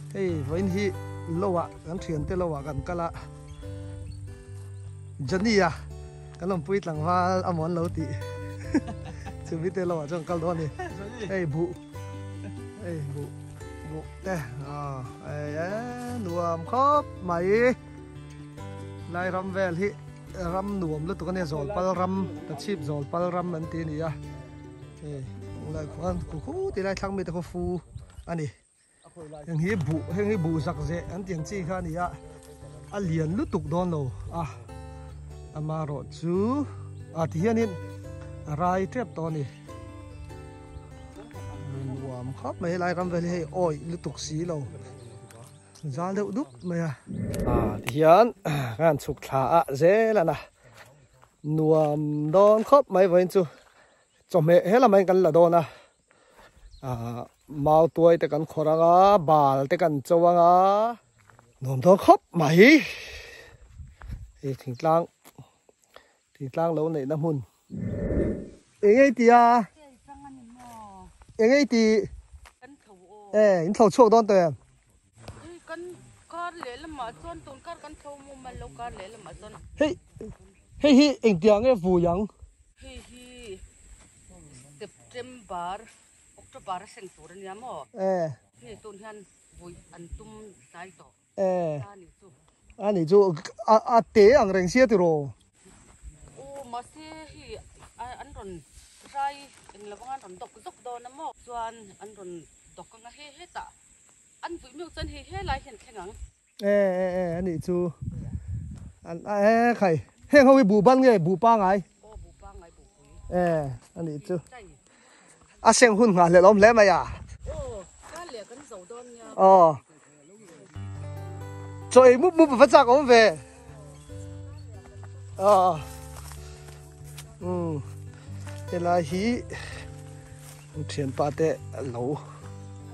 Hei vawiin hi lo ah kan thiante lo ah kan kal a, Johnny a kan awmpui tlangval a mawn lo tih chumi te lo ah chuan kal dawn a ni. Hei buh hei buh buh te ah hei e nuam khawp mai lai ram vel hi ram nuam lutuk a nia zawlpal ram tachhip zawlpal ram an ti a ni a hei lai khuan khu khu ti lai thlang mite khaw fu a ni. Heng hi buh heng hi buh zak zeh an tih ang chi kha a ni a, a lian lutuk dawn lo a, amaherawh chu ah ti hianin a rai tep tawh a ni, nuam khawp mai helai ram vel hi hei awih lutuk si lo zal deuh dup mai a. Ah ti hian ka han chhuk thla a zel a na nuam dawn khawp mai vawiin chu chawhmeh helamah hian kan la dawn a. ah mau tuai te kan khawrh ang a bal te kan cho ang a nuam dawn khawp mai hei thingtlang thingtlang lo neihna hmun eng ei ti a eng ei ti e in thlo chhuak dawn tawh em hei hei hi engtiang nge vui ang. September, October a seng tur a nia maw? Eh. Hei tun hian vui an tum hnai tawh. Eh. A ni chu. A ni chu a a te ang reng sia tiraw? Aw mahse hei an rawn rai eng lo anga an rawn dawk zawk dawn a maw? Chuan an rawn dawk anga he hetah an vui meuh chuan hei helai hian thleng ang. Eh eh eh a nih chu an eh khai heng ho hi buh ban nge buh pangai aw buh pangai buh pui eh a nih chu a seng hun nghah hlelh awm hle mai a aw ka leh kan zo dawn nia aw chaw ei mup mup va chak awm ve aw um helai hi thianpa te lo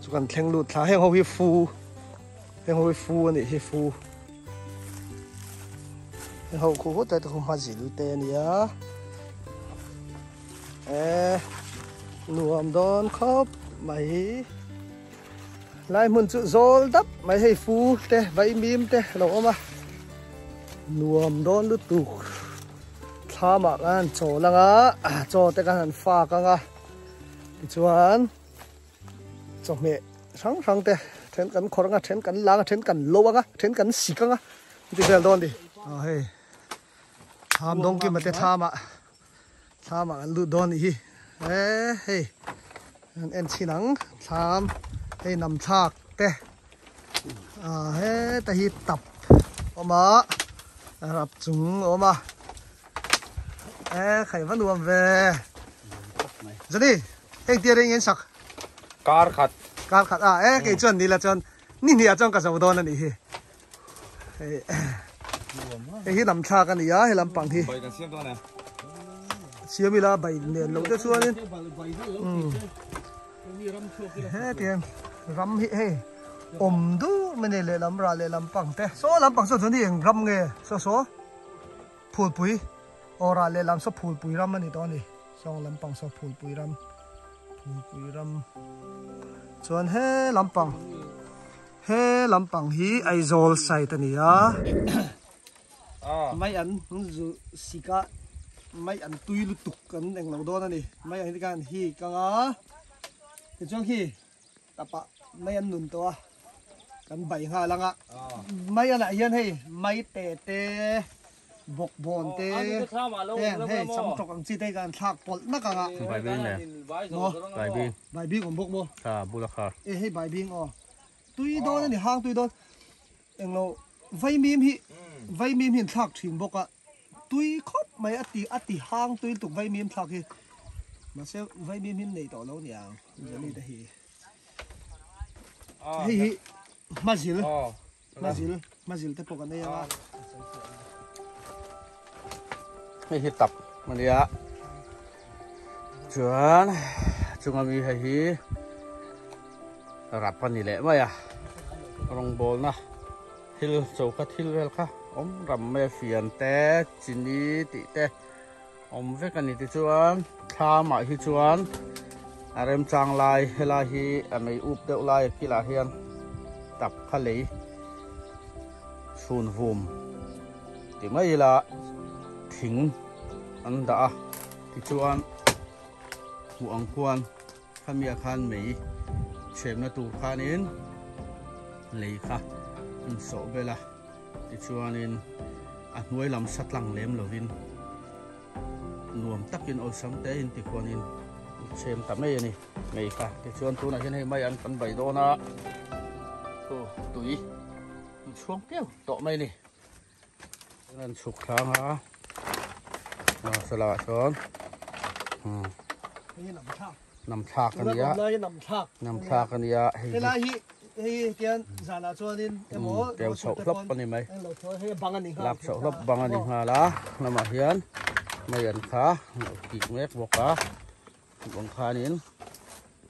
chu kan thleng lut thla heng ho hi fu Heng ho hi fu a nih hi fu. Heng ho khu hut te khu hma zil te a nia. E nuam dawn khawp mai. Lai hmun chu zawl dap mai hei fu te vai mim te lo awm a. Nuam dawn lutuk. Thlamah kan han chawl anga chaw te kan han fak anga tichuan chawhmeh hrang hrang te then kan khawrh anga then kan lang a then kan lo anga then kan sik anga ti vel dawn ni aw hei thlam dawng kima te thlamah thlamah kan lut dawn nih hi e hei an en chhin ang thlam hei nam thlak te ah heta hi tap awm a rap chung awm a e khai va nuam ve Johnny Heng tia reng in sak. Kar khat. Kar khat a e kei chuan nila chuan ni hnih ah chuan ka zo dawn a nih hi. Hei hei hi lam thlak a ni a he lampang hi. Bai kan siam dawn em? Siam ila bai nen lo te chuanin. Hetiang ram hi hei awm dur mai a ni lehlam rah lehlam pang te. Saw lampang saw chuan hi eng ram nge saw saw phulpui aw rah lehlam saw phulpui ram a ni tawh a ni. Sawng lampang saw phulpui ram phulpui ram chuan he lampang he lampang hi Aizawl side a ni a mai an zu sik a mai an tui lutuk an englo dawn a ni mai ang hi khan hi kang a tichuan khi tapah mai an nun tawh a kan bai nghal ang a mai anah hian hei mai te te bawk bawn te heng hei sam tawk ang chi te kan thlak pawlh nak ang a Baibing nen maw Baibing Baibing awm bawk maw kha bula kha e hei Baibing aw tui dawn a ni hang tui dawn englo vaimim hi vaimim hi an thlak thin bawk a tui khawp mai a ti a ti hang tui lutuk vaimim thlak hi mahse vaimim hi an nei tawh lo niang Johnny te hi hei hi hmazil Hmazil, hmazil te pawh kan ei ang a. Hei hi tap a nia. Chuan chunga mi hei hi rap a ni leh mai a. Rawngbawlna thil choka thil vel kha awm ram mai a fian te chini tih te awm vek a ni tichuan thlamah hi chuan a remchang lai helai hi a mei up deuh lai a kilah hian. Tap kha lei chhun vum ti mai ila thing an dah a tichuan hmuh ang khuan khami ah khan mei chhemna tur khanin lei kha an sawh bel a tichuanin a hnuai lam sa tlang lem lovin nuam takin awlsam te in tikhuanin chhem ta mai a ni. Mei kha tichuan tunah hian hei mai an kan bai dawn a thu tui an chhuang piau tawh mai ni an chhuk thlang a a salah chuan nam thlak ania nam thlak ania hei helai hi hei tian zanah chuanin emaw keu chhoh hlawp ani mai lak chhoh hlawp bang ani nghal a lamah hian mai an kha kik mek bawk a Bang khanin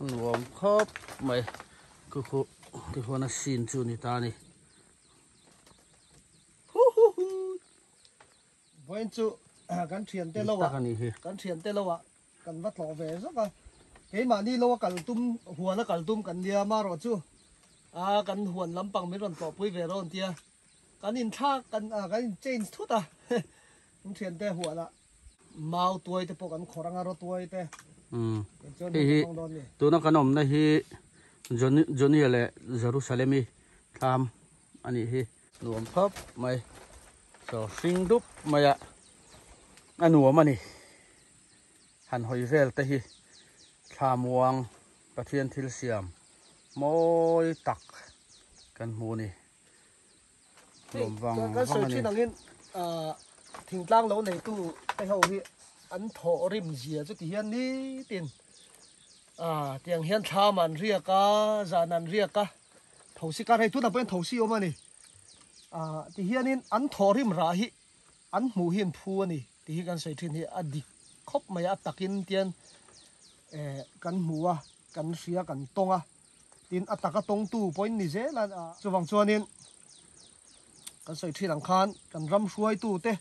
a nuam khawp mai khu khu ti huan a sin chu ni ta ni. Hu hu hu Vawiin chu kan thian te lo ah kan thian te lo ah kan va tlawh ve zawk a keimahni lo a kal tum huan a kal tum kan nia marawh chu a kan huan lampang min rawn tlawhpui ve rawn tia kan inthlak kan kan in change thut a kan thian te huan ah. Mau tuai te pawh kan khawrh anga raw tuai te. Hei hi tuna kan awmna hi Johnny-a leh Jerusalem-i thlam a nih hi. Nuam khawp mai. Saw hring dup mai a, a nuam a ni. Han hawi vel te hi thla muang Pathian thil siam mawi tak kan hmu a ni. Hei kan sawi thin angin thingtlang lo neitu te ho hi an thawh rim zia chu ti hian nitin tiang hian thlam an riak a zan an riak a thosi kar hei tunah pawh hian thosi awm a ni ti hianin an thawh rim rah hi an hmuh hi an phu a ni tih hi kan sawi thin hi a dik khawp mai a a takin tian kan hmu a kan hria kan tawng a. Tin, a taka tawngtu pawhin ni zel a, chuvang chuanin kan sawi thin ang khan kan ram hruaitute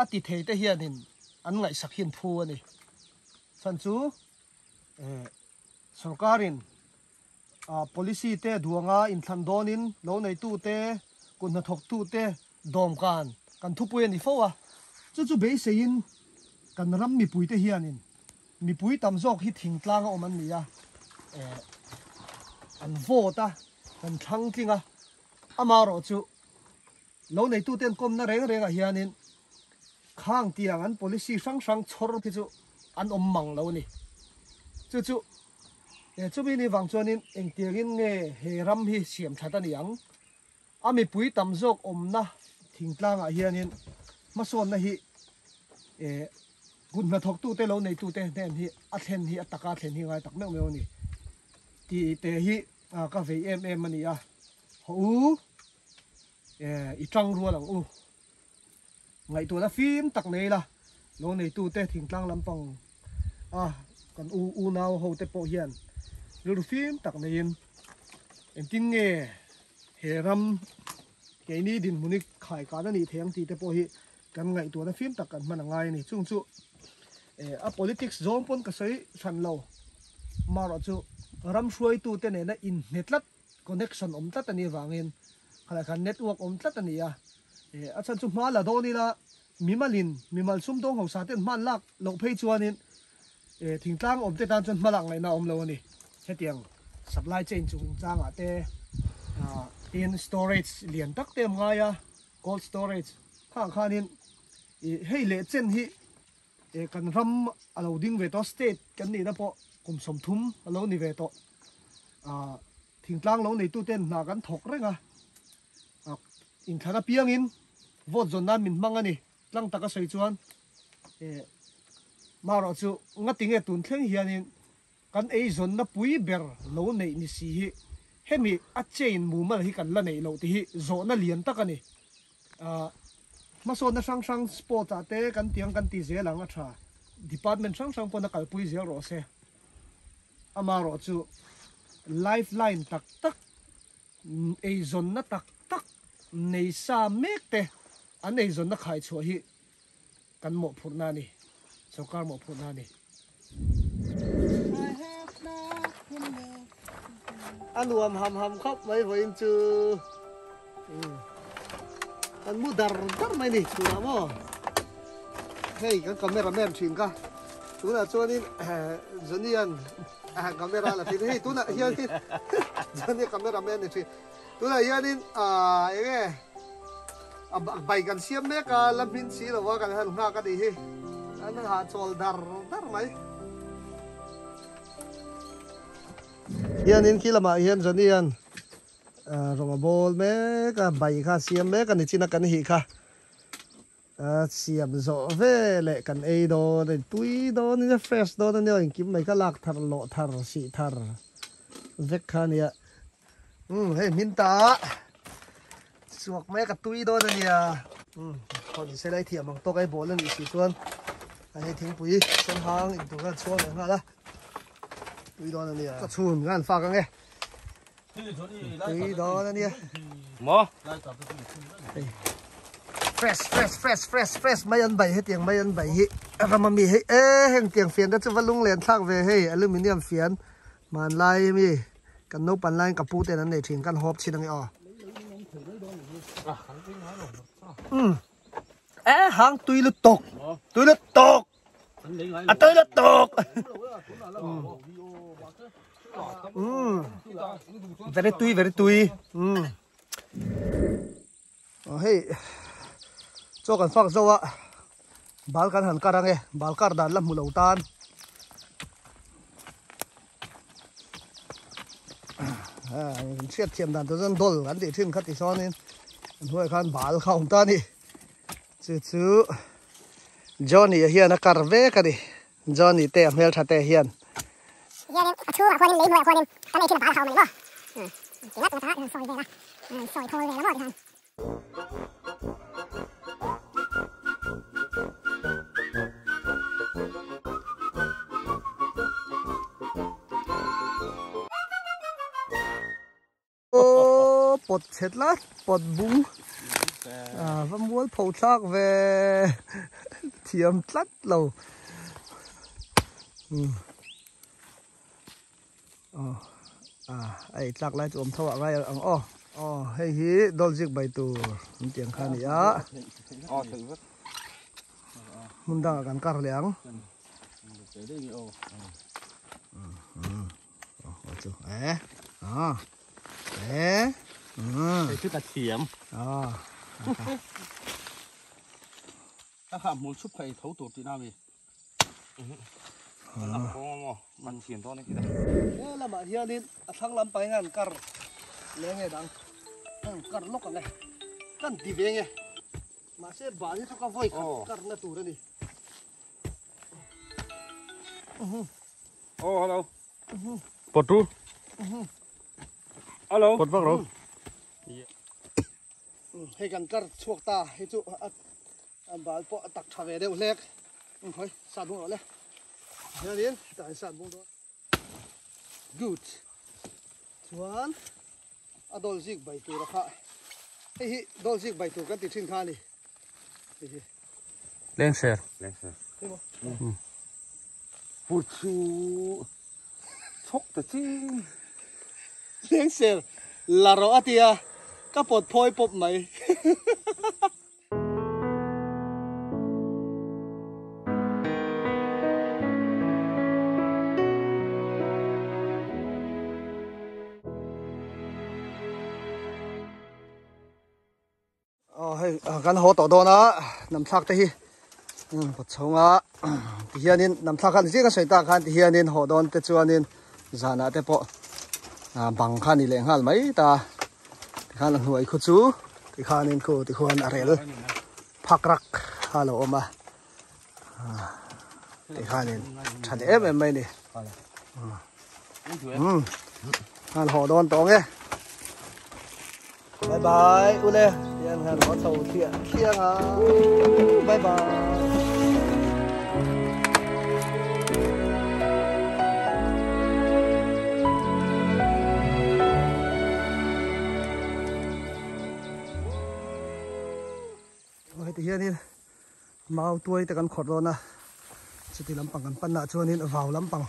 a ti thei te hianin an ngaihsak hi an phu a ni. Chhan chu sorkarin policy te duanga inthlan dawnin lo neitute, kut hnathawktute dawmkan kan thupui a ni fo a. Chu chu beiseiin kan ram mipuite hianin Mipui tam zawk hi thingtlang a awm an ni a, eh an vote a, kan thlang tling a, amaherawh chu lo neitute an kawmna reng rengah hianin khang tiang an policy hrang hrang chhawr khi chu an awm mang lo a ni. Chu chu eh chumi ni vang chuanin engtiangin nge he ram hi siam that a ni ang? A mipui tam zawk awmna thingtlangah hianin hmasawnna hi eh kut hnathawktute lo neitute hnen hi a thlen hi a taka thlen hi ngai tak meuh meuh a ni tih te hi ka vei em em a ni a. Haw u eh i tang rual ang u. Ngaihtuahna fim tak nei ila lo neitute thingtlang lampang a kan u unau ho te pawh hian rilru fim tak neiin engtin nge he ram keini dinhmun hi khaikan a nih theih ang tih te pawh hi kan ngaihtuahna fim tak kan hman a ngai a ni. Chung chu a politics zawng pawn ka sawi hran lo marawh chu ram hruaitute nena inhne tlat connection awm tlat a nih avangin khalai khan network awm tlat a ni a, a chhan chu hma la dawn ila mimalin mimal sumdawng hausa ten hman lak loh phei chuanin thingtlang awm te tan chuan hma lak ngaihna a awm lo a ni. Hetiang supply chain chungchangah te tin storage lian tak te awm ngai a, cold storage khang khanin hei leh chen hi kan ram a lo ding ve tawh state kan nihna pawh kum 30 a lo ni ve tawh. Thingtlang lo neituten hna kan thawk reng a, inthlan apiangin vote zawn nan min hmang a ni. Tlang taka sawi chuan marawh chu ngatinge tun thleng hianin kan eizawnna pui ber lo neih ni si hi hemi a chain mumal hi kan la neih loh tih hi zawhna lian tak a ni. Hmasawnna hrang hrang sports ah te kan tiang kan ti zel ang a tha. Department hrang hrang pawn a kalpui zel rawh se. Amaherawh chu life line tak tak, eizawnna tak tak nei sa mek te an eizawnna khaichhuah hi kan mawhphurhna a ni, sorkar mawhphurhna a ni. A nuam ham ham khawp mai vawiin chu. Kan mu dar dar mai ni chhunah maw. Hei kan camera man thin kha. Tunah chuanin Johnny-a'n camera la thin. Hei tunah hianin Johnny camera man ni thin. Tunah hianin eng nge bike kan siam mek a, la hmin si lo a kan han nghak a nih hi. An hahchawl dar dar mai. Hianin khi lamah hian Johnny hian rawng a bawl mek a, bai kha a siam mek a ni chin a kan hih kha a siam zawh ve leh kan ei dawn a ni tui dawn in a fresh dawn a nia engkim mai kha lak thar lawh thar sih thar vek kha a nia umm hei hmin ta suak mek a tui dawn a nia umm hawn se lai thiam ang tawk a bawl a nih si chuan a hei thingpui sen hang in tur khan chhuang leh nghal a. Tui dawn a nia. Ka chhun ka han fak ang e. Tui dawn a nia. Maw? Fresh fresh fresh fresh fresh mai an bai hetiang mai an bai hi ram ami hei e heng tiang fian te chu va lung len thlak ve hei aluminium fian hmanlai ami kan naupan laiin ka pu ten an nei thin kan hawp chin ange aw. Um e hang tui lutuk tui lutuk. A tui lutuk. Um very tui very tui. Um hei chaw kan fak zo a bal kan han kar ange bal kar dan la hmu lo tan. Hriat thiam dan tur chuan dawl kan tih thin kha ti sawnin an hnuaiah khan bal kha a awm ta a ni. Chu chu Johnny a hian a kar vek a ni. Johnny te a hmeltha te hian. Hianin a chhungah khuanin lei hnuaiah khuanin kan ei thin a bal a awm a ni maw? Ti ngat ngat a han sawi vel a, han sawi thawl vel a maw ti khan. Aw pawt chhe tlat pawt bung a va mual pho thlak ve thiam tlat lo aw a a ei tlak lai chu awm tho ah ngai ang aw aw hei hi dawl zik bai tur an tih ang kha a ni a hmun dangah kan kar leh ang. Chu e a e Hei chu ka thiam. A. Ka kha hmul chhup kha ei tho tur tihna ami. Man thiam dawn a kila. He lamah hianin a thlang lam pang hian kar leng nge dang kan kar lawk ang e kan ti ve nge mahse bal hi chu ka vawi khat karna tur a ni. Oh hello. Pot ru. Hello. Pot vak ro. Hei kan kar chhuak ta hei chu a bal pawh a tak tha ve deuh hlek. Hawi sat bung rawh le. Hianin hetah hian sat bung dawn. Good. Chuan a dawl zik bai tur a kha. Hei hi dawl zik bai tur kan ti thin kha a ni. Hei hi. Lengser. Lengser. Pur chu chhawk ta ching. Lengser la rawh a tia ka pawt phawi pawp mai. Aw hei kan haw tawh dawn a nam thlak te hi kawt chhunga ti hianin nam thlak khan zing a sawi tak khan ti hianin haw dawn te chuanin zanah te pawh bang kha ni leh nghal mai ta tikhan a hnuai khu chu tikhanin khu tikhuan a rel phak rak kha a lo awm a tikhanin tha leh em em mai a ni han haw dawn tawh ang e bye bye ule tian han haw chho thliah thliang a bye bye. Heti hianin mau tuai te kan khawrh dawn a, chuti lampang kan panna chuanin vau lampang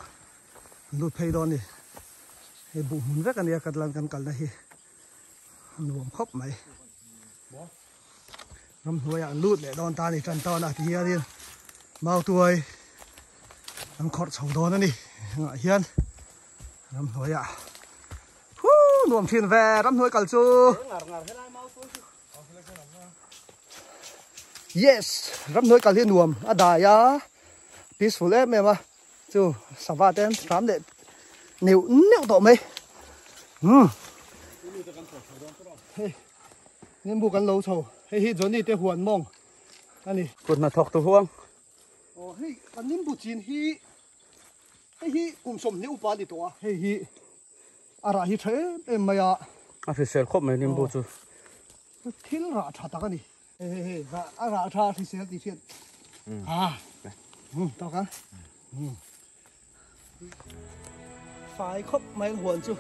an lut phei dawn a ni. Hei buh hmun vek ania ka lan kan kalna hi a nuam khawp mai. Ramhnuaiah an lut leh dawn ta a ni tan tawn a ti hianin mautuai an khawrh chho dawn a ni hengah hian ramhnuaiah huu nuam thin ve ramhnuai kal chu. Yes ramhnuai kal hi nuam a dai a peaceful em em a. Chu sava te an hram leh neuh neuh tawh mai. Umm. Hei nimbu kan lo chho. Hei hi Johnny te huan mawng a ni. Kut hnathawk tu huang. Aw hei kan nimbu chin hi hei hi kum 20 upa a ni tawh a. Hei hi a rah hi tha em em mai a. A hrisel khawp mai nimbu chu. Thil rah tha tak a ni. Hei hei hei rah a rah tha hrisel tih hriat ha um tawk a um fai khawp mai an huan chu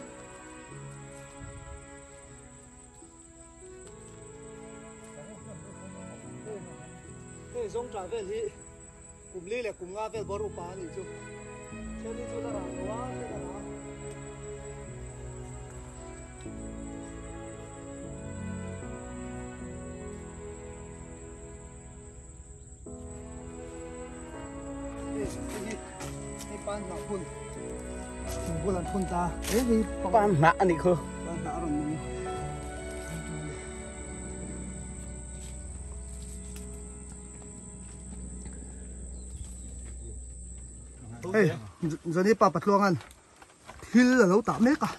hei zawng tah vel hi kum li leh kum nga vel bawr upa a nih chu chheli chu la rah lo a hriat a rah a. Pan hnah a nih khu. Hei, Johnny pa patluangan thil a lo tah mek a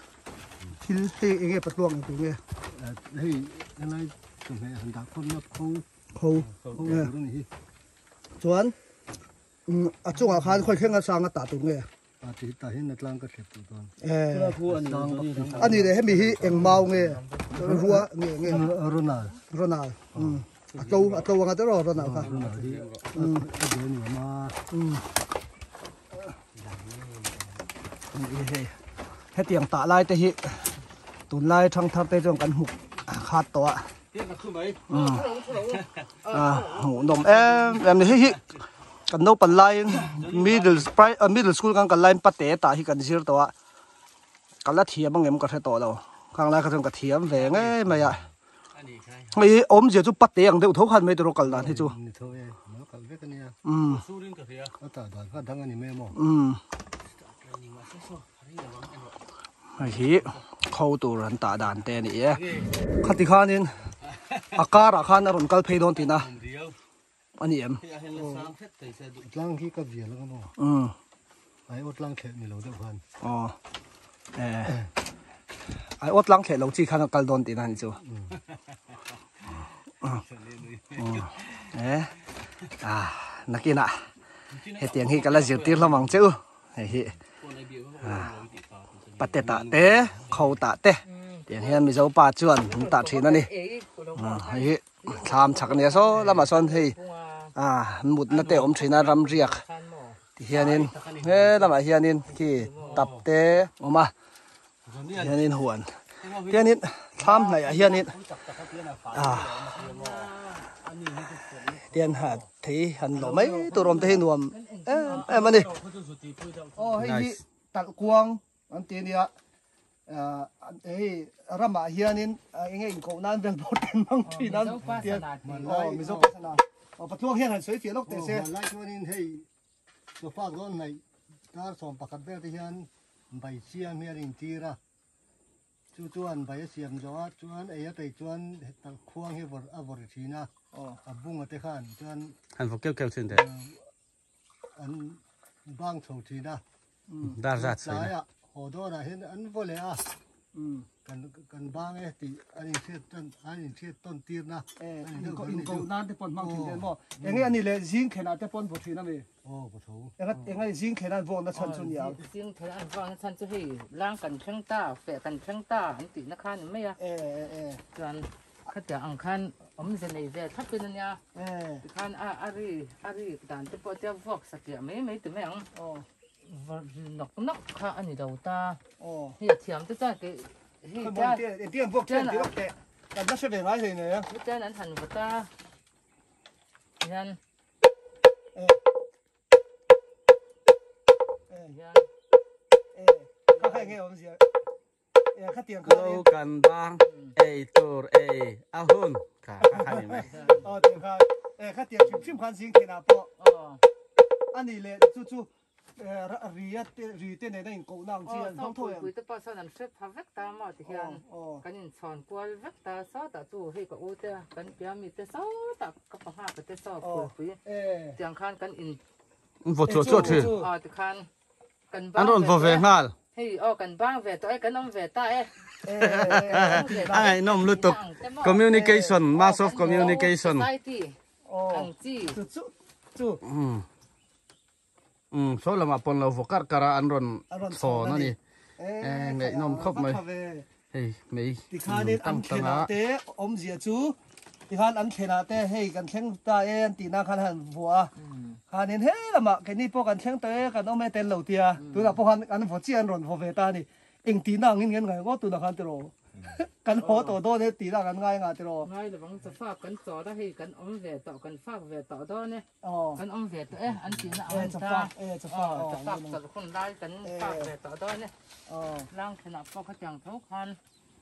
thil hei enge patluang ang tur nge hei helai chawhmeh han dah khawm na kho kho nge chuan a chungah khan khawi thleng a sang a tah tur nge a ti tah hian a tlang ka thlep tur dawn a ni leh hemi hi eng mau nge rua nge nge ronal ronal a tlo a tlo anga te rawh ronal kha ronal hi a de ni awm a Hetiang tah lai te hi tunlai thangthar te chuan kan hmu khat tawh a hmuhnawm em em ni hei hi kan naupang laiin middle middle school kan kal laiin pate tah hi kan zir tawh a ka la thiam ang em ka hre tawh lo khang lai kha chuan ka thiam ve ngei mai a. Hei awmzia chu pate ang deuh tho khan mai tur kal dan hi chu. Um. Um. Hei hi kho tur an tah dan te a ni e. Khati khanin a karah khan a rawn kal phei dawn tihna a ni em? Tlang khi ka vial ang maw? Um. Ai aw tlang thleh ni lo deuh khan. Aw. Eh. Ai aw tlang thleh lo chi khan a kal dawn tihna ni chu. Eh. Ah, nakina. Hetiang hi ka la zirtir hlawm ang che u. Hei hi. Ah. Pate tah te, kho tah te. Tiang hian Mizo pa chuan an tah thin a ni. Hei hi thlam chhak a nia saw lamah sawn hei ah mutna te a awm thin a ram riak. Ti hianin he lamah hianin khi tap te awm a hianin huan tianin thlam hnaihah hianin ah tian ha thei han lawh mai tur awm te hi nuam em em a ni. Aw hei hi talh kuang an ti ania hei ramah hianin enge inkoh nan vel bawr ten mang thin a aw mizo pa sana aw patluang hian han sawi fiah lawk teh se lai chuanin hei sofa zawn hnaih dar sawm pakhat vel te hian bai siam hi an intir a chu chuan bai a siam zawh a chuan ei a peih chuan khuang hi a vawrh thin a a bunga te khan chuan han vawk keuh keuh thin teh an bang chho thin a dar zat sawi tlaiah haw dawnah hian an vaw leh a kan kan bang e tih an inhriat tan an inhriat tawn tirna inko nan te pawn hmang thin te maw enge ani leh zing thlenah te pawn vaw thin ami aw vaw tho enga enga zing thlen an vawkna chhan chu nia zing thlen an vawkna chhan chu hei lang kan thleng ta feh kan thleng ta an tihna kha ni mai a e e chuan Khatiang ang khan awmze nei ve thlapin a nia. Tikhan a a ri a rik dan te pawh tia vuak satliah mai mai ti mai ang. Vawrh ri nawk nawk kha a ni lo ta. Hei a thiam te chuan kei hei tian tian vuak thiam ti lawk teh. Kan la hre ve ngai hlei nei a. Tian an han vawt a. Hian. Hian. Kha kha enge awmzia. Lo kan bang ei tur ei a hun kha kha kha ni mai. Aw tiang khan e khatiang hrim hrim khan zing thinah pawh a ni leh chu chu ri a te ri te nena inkohna ang chi an hmang tho em. Pui te pawh sawn an hre pha vek ta maw ti hian kan inchhawn kual vek ta sawtah chu hei ka u te kan pia mi te sawtah ka pa nghak te saw phulpui tiang khan kan in Vaw chuah chuah thin. Aw tikhan kan An rawn vaw ve nghal. Hei aw kan bang ve tawh e kan awm ve ta e. A ngaihnawm lutuk. Communication, mass of communication. Society ang chi. Chu chu chu. Um saw lamah pawn lo vaw kar kar a an rawn chhawn a ni. E ngaihnawm khawp mai. Hei mei Tikhanin an thlenah te awmzia chu tikhan an thlenah te hei kan thleng ta e an tihna khan han vuah a khanin he lamah keini pawh kan thleng ta e kan awm e tel lo tia tunah pawh khan an vaw chiah an rawn vaw ve ta a ni eng tihna angin ngen ngai ngawt tunah khan tiraw kan haw tawh dawn e tihna kan ngai ngah tiraw. Ngai lovang chawfak kan chawl a hei kan awm ve tawh kan fak ve tawh dawn e. Kan awm ve tawh e, an tihna ang an ta. Aw, chafak chawlh hun lai kan fak ve tawh dawn e. Tlang thlenah pawh khatiang tho khan.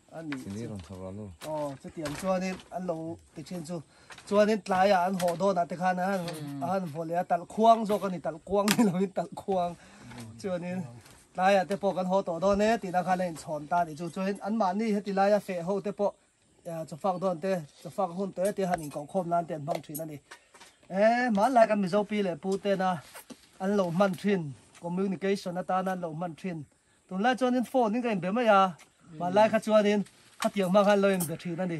Aw, chutiang chuanin an lo ti thin chu. Chuanin tlaiah an haw dawnah te khan a han vaw leh a, talh khuang zawk a ni, talh kuang ni lovin talh khuang. Chuanin tlaiah te pawh kan haw tawh dawn e tihna khan a inchhawn ta a nih chu. Chuanin anmahni heti laia feh ho te pawh Chawfak dawn te, chawfak hun te te han inkohkhawm nan te an hmang thin a ni. E, hmanlai kan Mizo pi leh pu tena an lo hman thin, communication atana an lo hman thin. Tunlai chuanin phone in ka inbe mai a, hmanlai kha chuanin khatiang hmang khan an lo inbe thin a ni.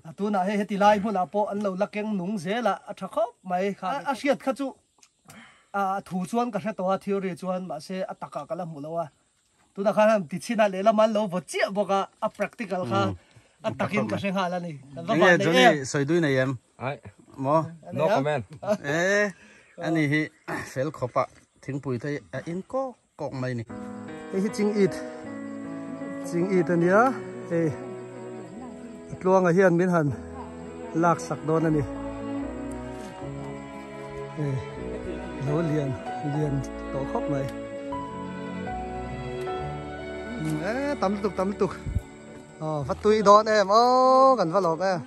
A tunah hei heti lai hmunah pawh an lo la keng nung zel a, a tha khawp mai. A hriat kha chu a thu chuan ka hre tawh a, theory chuan mahse a takah ka la hmu lo a. Tunah khan han ti chhin a, lehlam an lo vaw chiah bawk a, a practical kha a takin ka hre nghal a ni. Kan va van nei em. Sawi dui nei em? Ai. Maw? No comment. E, ani hi fel khawp a, thingpui te a in kawk kawk mai ni. Hei hi ching it, ching it a nia, hei a tluanga hian min han lak sak dawn a ni. Hei lo lian lian tawh khawp mai e tam lutuk tam lutuk aw va tui dawn em aw kan va lawm em.